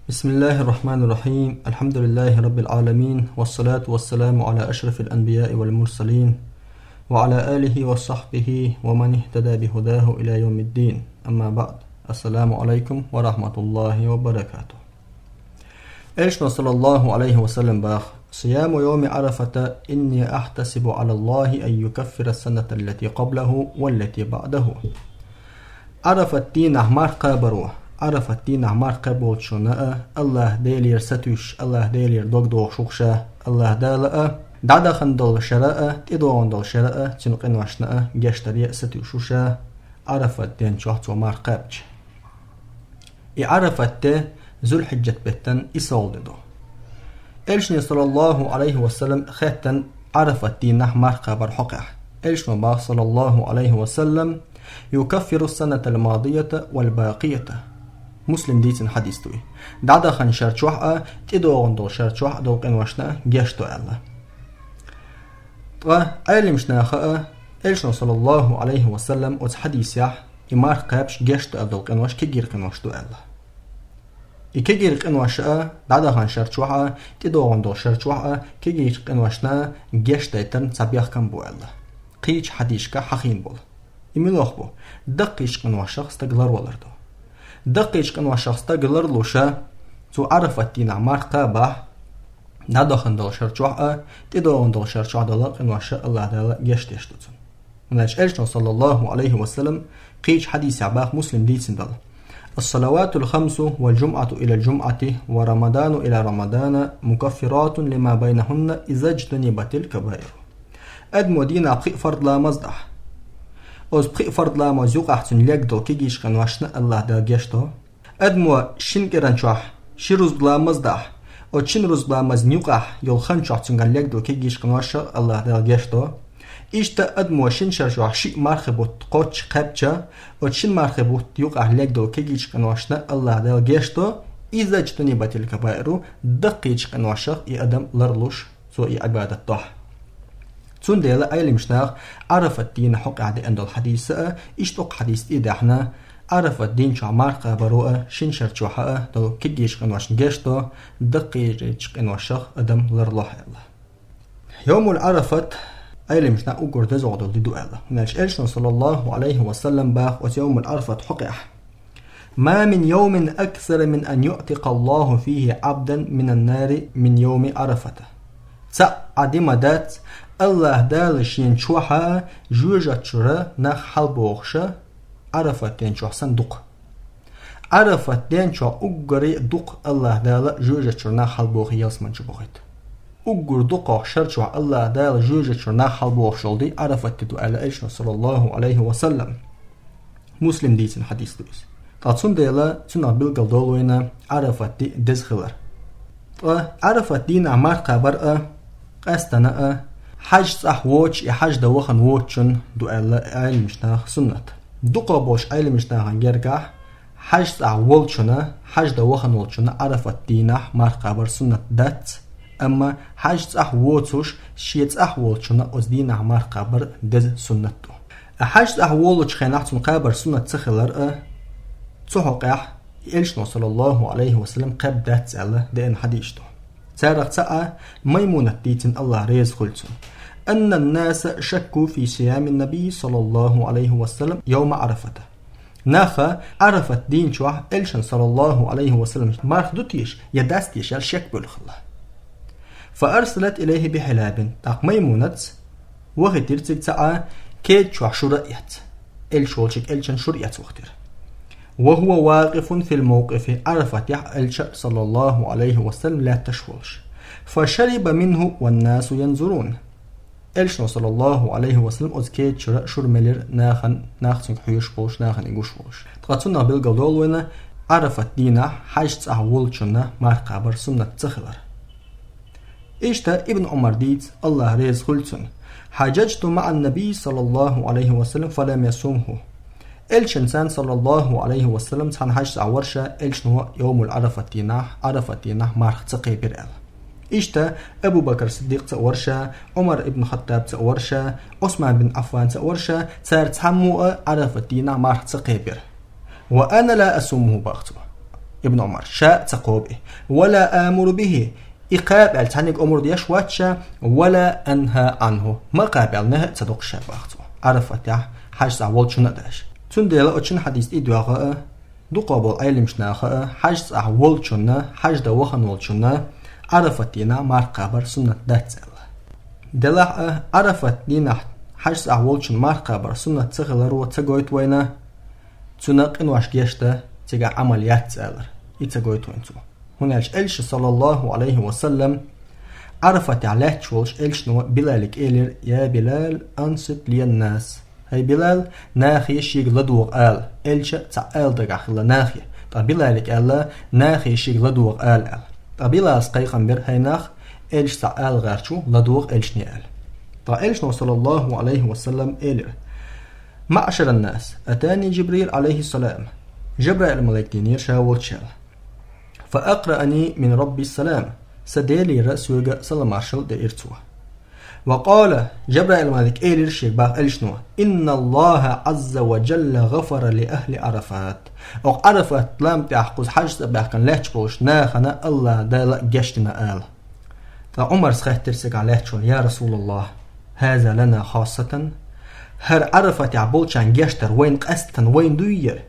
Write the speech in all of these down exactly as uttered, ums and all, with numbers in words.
بسم الله الرحمن الرحيم. الحمد لله رب العالمين، والصلاة والسلام على أشرف الأنبياء والمرسلين، وعلى آله وصحبه ومن اهتدى بهداه إلى يوم الدين. أما بعد. السلام عليكم ورحمة الله وبركاته. Элчано, саллаллаху алейхи ва саллям, баха: «صيام يوم عرفة إني أحتسب على الله أن يكفر السنة التي قبله والتي بعده». Ӏарафат дийнахь марха кхабаро, Ӏарафат дийнахь марха кхаьболчунна а, АллахӀ Делера сатуьйсуш, АллахӀ Делера дог дохуш ву ша, АллахӀ Дала а, дӀадахана долу шера а, тӀедогӀун долу шера а, цуьнан къиношна а гечдаре а сатуьйсуш ву ша, Ӏарафат ден чохь цо марха кхаьбча. И Ӏарафат де Зулхьиджат беттан исалгӀа де ду. Элчане, саллаллаху алейхи ва саллям, хаьттина Ӏарафат дийнахь марха кхабар хьокъехь. Элчано баха, саллаллаху алейхи ва саллям: «يكفر السنة الماضية والباقية». Муслим дийцина хьадис ду и. ДӀадахана шер чохь а, тӀедогӀун долу шер чохь а долу къиношна а гечдо аьлла. Ткъа Ӏеламнаха а, Элчано, саллаллаху алейхи ва саллям, оцу хьадисехь, и марха кхаьбча гечдо аьлла долу къинош кегийрхи къинош ду аьлла. И кегийрхи къинош а, дӀадахана шер чохь а, тӀедогӀун долу шер чохь а, кегийрхи къиношна а гечдайтарна цхьа бехкам бу аьлла. Кхечу хьадисашкахь хьахийна болу. И муьлха бу? Даккхийчу къиношах стаг ларвалар ду. Даккхийчу къиношах стаг ларлуш а, цо Ӏарафат дийнахь марха кхабахь, дӀадахана долу шер чохь а, тӀедогӀун долу шер чохь долу къинош а АллахӀ Дала гечдеш ду цунна. ХӀунда аьлча Элчано, саллаллаху алейхи ва саллям, кхечу хьадисехь баха, Муслим дийцина долу: «الصلوات الخمس والجمعة إلى الجمعة ورمضان إلى رمضان مكفرات لما بينهن إذا اجتنبت الكبائر». Адамо дийнахь пхи фард ламаз дахь, оцу пхи фард ламаз юкъахь цуьнан легдолу кегийчу къиношна АллахӀ Дала гечдо. Адамо шина кӀиран чохь ши рузба ламаз дахь, оцу шина рузба ламазна юкъахь йолу хан чохь цуьнгара легдолу кегийчу къиношна АллахӀ Дала гечдо. Иштта адамо шина шер чохь шиъ мархи бутт кхоччуш кхаьбча, оцу шина мархи бутт юкъахь легдолу кегийчу къиношна АллахӀ Дала гечдо, إذا اجتنبت الكبائر, даккхийчу къиношах и адам ларлуш, цо и Ӏибадат дохь. Цундела Ӏеламнаха Ӏарафат дийнахь хьокъехь деана долу хьадис а, иштта оцу хьадис тӀе а даьхна, Ӏарафат дийна чохь марха кхабаро а, шина шер чохь а долу кегийчу къиношна гечдо, даккхийчу къиношах адам ларло аьлла. Йовмул Ӏарафат Ӏеламнаха уггар дезагӀа долу де ду аьлла. ХӀунда аьлча Элчано, саллаллаху алейхи ва саллям, баха оцу Йовмул Ӏарафат хьокъехь: «ما من يوم أكثر من أن يعتق الله فيه عبدا من النار من يوم عرفة». Цхьа а де ма дац, АллахӀ Дала шена чохь а жоьжахати чуьра нах хьалабохуш а, Ӏарафат ден чохь санна дукха. Ӏарафат ден чохь уггаре а дукха АллахӀ Дала жоьжахати чуьра нах хьалабохий ялсамани чу бохуьйту. Уггар дукхох шер чохь АллахӀ Дала жоьжахати чуьра нах хьалабохуш йолу де Ӏарафат де ду аьлла Элчано, саллаллаху алейхи ва саллям. Муслим дийцина хьадис ду иза. Ткъа цундела цунах билгал долу вайна Ӏарафат де деза хилар. Ткъа Ӏарафат дийнахь марха кхабар а, къаьстина а, хьаьж цӀахь воцуш, и хьаьж дан вахана воцучунна ду аьлла Ӏеламнаха суннат. Дукхах болчу Ӏеламнахана гергахь, хьаьж цӀахь волчунна, хьаьж дан вахана волчунна Ӏарафат дийнахь марха кхабар суннат дац, амма хьаьж цӀахь воцуш, шен цӀахь волчунна оцу дийнахь марха кхабар деза суннат ду. Хьаьж цӀахь волучу хенахь цунна кхабар суннат ца хилар а, цу хьокъехь Элчано, саллаллаху алейхи ва саллям, кхаьбна дац аьлла деана хьадисаш ду. Царах цхьаъ Маймунат дийцина, АллахӀ реза хуьлда цунна: «أن الناس شكوا في صيام النبي صلى الله عليه وسلم يوم عرفة». Наха Ӏарафат дийна чохь Элчан, саллаллаху алейхи ва саллям, марха ду теша я дац теша аьлла шек бевлла хилла. «فأرسلت إليه بحلاب». ТӀаккха Маймунаца вахийтира цига цхьа кеда чохь шура а эцна. Элча волчуьнга Элчан шура эцна вахийтира. «وهو واقف في الموقف», Ӏарафатехь Элча, саллаллаху алейхи ва саллям, лаьтташ волуш. «فشرب منه والناس ينظرون». Элчано, саллаллаху алейхи ва саллям, оцу кеда чуьра шура мелира нахана, нах цуьнга хьоьжуш болуш, нахана и гуш волуш. Ткъа цунах билгал долу вайна Ӏарафат дийнахь хьаьж цӀахь волчунна марха кхабар суннат ца хилар. Иштта Ибн Ӏумар дийца, АллахӀ реза хуьлда цунна: «حججت مع النبي صلى الله عليه وسلم فلم يصمه». Элчанца, саллаллаху алейхи ва саллям, цхьана хьаьж цӀахь вара ша, Элчано йовмул Ӏарафат дийнахь, Ӏарафат дийнахь марха ца кхебира аьлла. Иштта Абу Бакр Сиддикъца а вара ша, Ӏумар ибн Хаттабца а вара ша, Ӏусман бин Ӏаффанца а вара ша, цара цхьаммо а Ӏарафат дийнахь марха ца кхебира. «وأنا لا أصمه», баха цо. Ибн Ӏумар, ша а ца кхобу и. «Ва ла амуру бихи», и кхаба аьлла цхьаннега омра деш вац ша, «ва ла анха Ӏанху», ма кхаба аьлла нахӀи а ца доккхуш баха цо. Ӏарафатехь хьаьж цӀахь волчунна а даш. Цундела оцу хьадисна тӀе а доьгӀна, дукхахболу Ӏеламнаха а, хьаьж цӀахь волчунна, хьаьж дан вахана волчунна Ӏарафат дийнахь марха кхабар суннат дац аьлла. Делахь а, Ӏарафат дийнахь хьаьж цӀахь волчунна марха кхабар суннат ца хиларо ца гойту вайна, цунна къинош гечдан цигахь Ӏамал яц аьлларг, и ца гойту вайна цо. ХӀунда аьлча Элчано, саллаллаху Ӏалайхи ва саллам, Ӏарафатехь лаьтташ волуш Элчано Билалига элира: «Я Билал, ансит лин-нас». «ХӀай Билал, нахе шега ладогӀа ала». Элча цхьа ала дагахь хилла нахе. Ткъа Билалига аьлла: «Нахе шега ладогӀа ала», аьлла. Ткъа Билала кхайкхам бира: «ХӀай нах, Элча цхьа ала гӀерташ ву, ладогӀа Элчане», аьлла. Ткъа Элчано, саллаллаху Ӏалайхи ва саллам, элира: «Маъшаран-нас, атани Жибрил, Ӏалайхиссалам». Жабраил-малик дийнера ша волчу аьлла. «Фа акъраани мин Рабби салам». Сан Делера соьга салам-маршалла деира цо. «Ва къала», Жабраил-малик элира шега баха Элчано: «Инналлаха Ӏазза ва Жалла гӀафара ли ахли Ӏарафат». Оха Ӏарафат лам тӀехь кхуза хьаьж цӀа баьхкина лаьтташ болчу нахана АллахӀ Дала гечдина ала. Ткъа Ӏумарс хаьттира цигахь лаьттачунна: «Я Расулаллах, хӀаза лана хассатан?» ХӀара Ӏарафатехь болчарна гечдар вайна къаьсттина вайна дуй хӀара?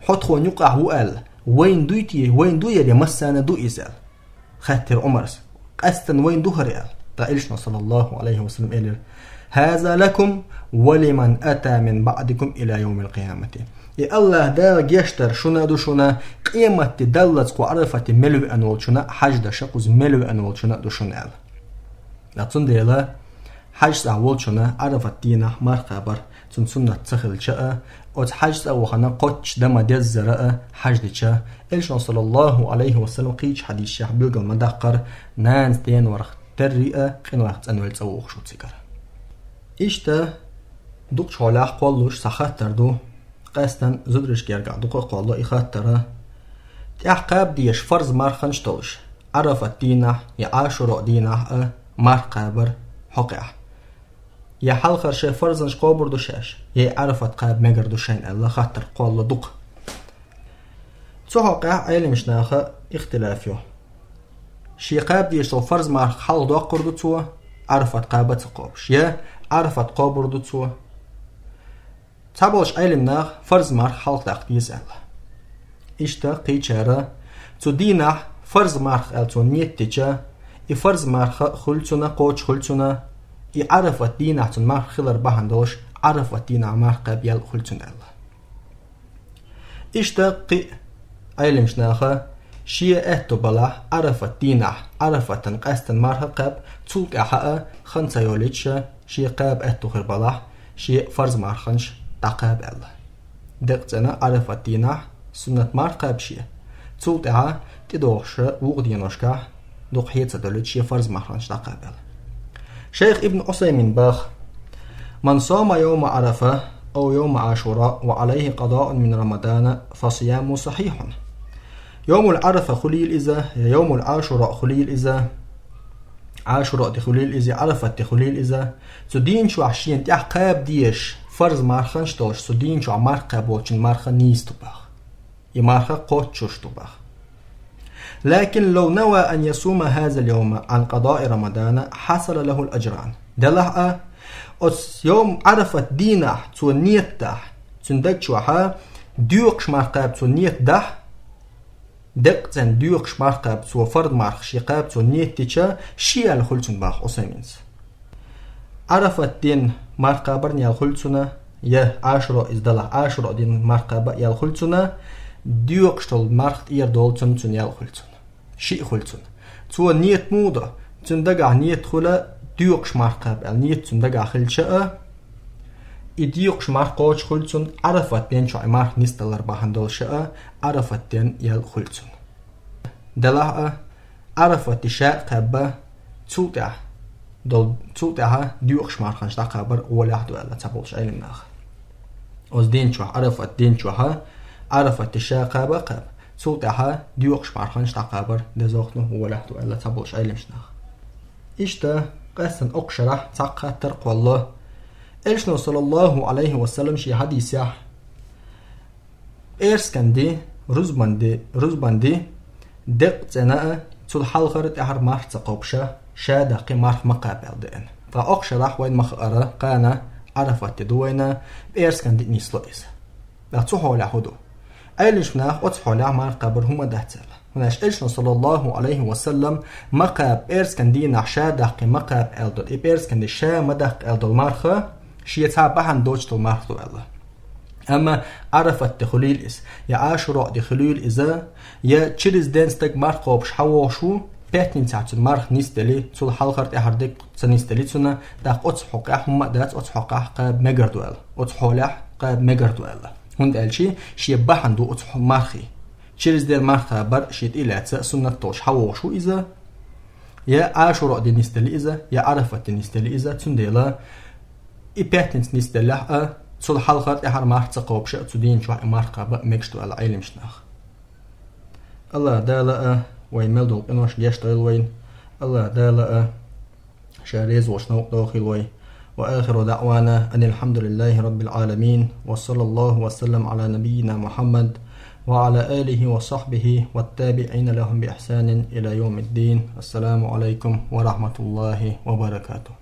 Хьо тхуна юкъахь ву аьлла, вайна дуй те, вайна дуй хӀара, я массарна ду иза аьлла? Хаьттира Ӏумарс. Къаьсттина вайна ду хӀара аьлла. Ткъа Элчано, саллаллаху Ӏалайхи ва саллам, элира: «ХӀаза лакум ва лиман ата мин баӀдикум ила йовмил къиямати». И АллахӀ Дала гечдар шуна а ду шуна, къематде даллалц кху Ӏарафате мел веана волчунна а, хьаьж деш кхуза мел веана волчунна а ду шуна аьлла. Ткъа цундела хьаьж цӀахь волчунна Ӏарафат дийнахь марха кхабар цунна суннат ца хилча а, оцу хьаьж цӀа а вахана кхоччуш дан ма-деззара а хьаьж дича, Элчано, саллаллаху Ӏалайхи ва саллам, кхечу хьадисехь билгал ма-даккхара, нанас денварх терра а къинойх цӀанвелла цӀа вогӀуш ву цигара. Иштта дукхачу хьолехь кхоллалуш цхьа хаттар ду, къаьсттина зударшка гергахь дукха а кхоллало и хаттар. ТӀаьхьа кхаба дезаш фарз марханаш долуш, Ӏарафат дийнахь я Ӏашуро дийнахь а марха кхабар хьокъехь, я хьалхара шайн фарзанаш кхобур ду шаьш, я и Ӏарафат кхаба мегар ду шайна аьлла хаттар кхоллало дукха. Цу хьокъехь Ӏеламнаха ихтилаф ю. Шен кхаба дезаш долу фарз марха хьалха доккхур ду цо, Ӏарафат кхаба а ца кхобуш, я Ӏарафат кхобур ду цо? Цхьаболчу Ӏеламнаха фарз марха хьалха даккха деза аьлла. Иштта кхечара, цу дийнахь фарз марха аьлла цо ниет дича, и фарз марха а хуьлу цунна, кхочуш хуьлу цунна, и Ӏарафат дийнахь цунна марха хилар бахьана долуш, Ӏарафат дийнахь марха кхаба ял а хуьлу цунна аьлла. Иштта кхин а Ӏеламнаха, шен аьтту балахь, Ӏарафат дийнахь Ӏарафатан къаьсттина марха кхаба, цул тӀаьхьа а, хан ца йолуьйтуш, шен кхаба аьтту хир балахь, шен фарз марханаш дӀакхаба аьлла. Декъа цӀена Ӏарафат дийнахь суннат марха кхаба шен, цул тӀаьхьа тӀедогӀуш вукху деношкахь дукха хье ца долуьйтуш шен фарз марханаш дӀакхаба аьлла. Шайх Ибн Ӏусаймин баха: «Ман сома йовма Ӏарафа ав йовма Ӏашура ва Ӏалайхи къадаун мин Рамадана, фа сиямуху сахьихьун». Йовмул Ӏарафа хуьлийла иза, я йовмул Ӏашура хуьлийла иза, Ӏашуро де хуьлийла иза, Ӏарафат де хуьлийла иза, цу дийна чохь шена тӀехь кхаба дезаш фарз марханаш долуш, цу дийна чохь марха кхаба волчун марха нийса ду баха. И марха кхоччуш ду баха. «Лакин лав нава ан ясума хазал йовма ан къадаи Рамадана, хьасала лахул аджран». Делахь а, оцу йовм Ӏарафат дийнахь цо ниет дахь, цуьнан даг чохьа доькъуш марха кхаба цо ниет дахь, декъа цӀена доькъуш марха кхаба цо, фарз марха шен кхаба цо ниет дича, ши ял хуьлу цунна баха Ӏусайминца. Ӏарафат ден марха кхабарна ял хуьлу цунна, я Ӏашуро иза далахь, Ӏашуро ден марха кхаба ял хуьлу цунна, доькъуш долу марха тӀера долу цунна, цунна ял хуьлу цунна. Шиъ хуьлу цунна. Цо ниет муха до? Цуьнан дагахь ниет хуьлу доькъуш марха кхаба аьлла, ниет цуьнан дагахь хилча а, и доькъуш марха кхочуш хуьлу цунна, Ӏарафат ден чохь и марха нисдалар бахьана долуш а, Ӏарафат ден ял хуьлу цунна. Делахь а, Ӏарафат де ша а кхаьбба, цул тӀаьхьа дол-, цул тӀаьхьа доькъуш марханаш дӀакхабар гӀолехь ду аьлла цхьаболчу Ӏеламнаха. Оцу ден чохь, Ӏарафат ден чохьа, Ӏарафат де ша кхаба а кхаьбба, цул тӀаьхьа доькъуш марханаш дӀакхабар дезох ду, гӀолехь ду аьлла цхьаболчу Ӏеламнаха. Иштта, къаьсттина окху шарахь цхьа хаттар кхоллало. Элчано, саллаллаху Ӏалайхи ва саллам, шен хьадисехь, пӀераскан де Рузбанди, рузбанди декъ цӀена а, цул хьалхара тӀехьара марх ца кхобуша, ша даккхий марх ма кхаба аьлла деана. Ткъа окху шарахь вайн ма хаара, кхана Ӏарафат де ду вайна, пӀераскан де нисло иза. Ткъа цу хьолехь хӀун ду? Ӏелимчу наха оцу хьолехь марх кхабар хӀума дац аьлла. ХӀунда аьлча Элчано, саллаллаху Ӏалайхи ва саллам, ма кхаба пӀераскан дийнахь ша даккхий ма кхаба аьлла долу, и пӀераскан де ша ма даккха аьлла долу марха, шен цхьа бахьана доцуш долу марх ду аьлла. Амма Ӏарафат де хуьлийла иза, я Ӏашуро де хуьлийла иза, я через ден стаг марх кхобуш хьан вогӀуш ву, пятницахь цуьнан марх нисделли, цул хьалхара тӀехьара декъ ца нисделли цунна, тӀаккха оцу хьокъехь хӀумма а дац, оцу хьокъехь кхаба мегар ду аьлла, оцу хьолехь кхаба мегар ду аьлла. ХӀунда аьлча шен бахьана ду оцу хьо-, мархи. Через ден марх кхабар шен тӀе а лаьцна суннат долуш хьан вогӀуш ву иза, я Ӏашуро де нисделли иза, я Ӏарафат де нисделли иза, цундела и пятница нисделлехь а, цул хьалхара тӀехьара марх ца кхобуша а, цу дийна чохь и марх кхаба а мегаш ду аьлла Ӏелимчу наха. АллахӀ Дала а вайн мел долу къинош гечдойла вайна. АллахӀ Дала а ша реза волуш новкъа дохийла вай. وآخر دعوانا أن الحمد لله رب العالمين، وصلى الله وسلم على نبينا محمد وعلى آله وصحبه والتابعين لهم بإحسان إلى يوم الدين. السلام عليكم ورحمة الله وبركاته.